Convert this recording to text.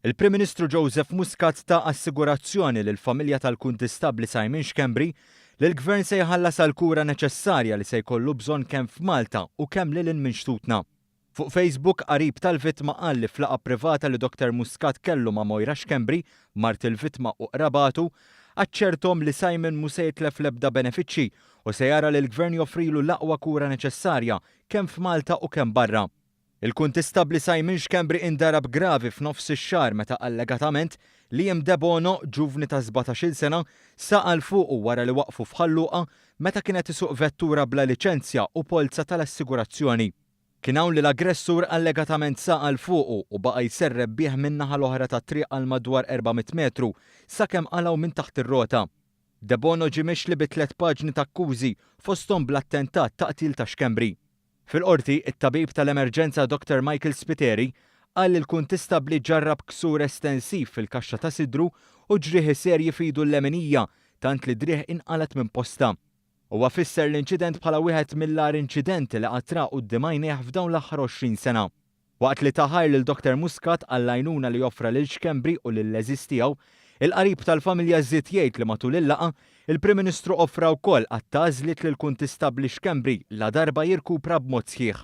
Il-Prim Ministru Joseph Muscat ta assigurazzjoni lill-familja tal-Kuntistabbli Simon Schembri li l-Gvern se jħallas għall-kura neċessarja li se jkollu bżonn kemm f'Malta u kemm lil hinn minn xtutna. Fuq Facebook, qarib tal-vittma qal li f'laqgħa privata li Dr Muscat kellu ma' Moira Schembri, mart il-vittma u qrabatu, aċċerthom li Simon mhu se jitlef l-ebda benefiċċji u se jara li l-Gvern joffrilu l-aqwa kura neċessarja kemm f'Malta u kemm barra. Il-Kuntistabbli Simon Schembri indarab gravi f'nofs ix-xahar meta allegatament Liam Debono, ġuvni ta' 17-il sena, saq għal fuqu wara li waqqfu f'Ħal Luqa meta kien qed isuq vettura bla liċenzja u polza tal-assigurazzjoni. Kien hawn li l-aggressur allegatament saq għal fuqu u baqa' jserrep bih min-naħa l-oħra tat-triq għal madwar 400 metru sakemm qalgħu minn taħt ir-rota. Debono ġie mixli bi tliet paġni t'akkużi fosthom bl-attentat ta' qtil ta' Schembri. Fil-Qorti, it-tabib tal-emerġenza Doctor Michael Spiteri qal li l-kuntistabbli ġarrab ksur estensiv fil-kaxxa ta' sidru u ġrieħi serji f'idu l-leminija tant li driegħ inqalgħet minn postha. Huwa fisser l-inċident bħala wieħed mill-agħar inċidenti li qatt ra quddiem għajnejh f'dawn l-aħħar 20 sena. Waqt li ta ħajr lil Doctor Muscat għall-għajnuna li offra lil Schembri u lill-għeżież tiegħu, il-qarib tal-familja żied jgħid li matul il-laqgħa, il-Prim Ministru offra wkoll għadd ta' għażliet lill-Kuntistabbli Schembri ladarba jirkupra b'mod sħiħ.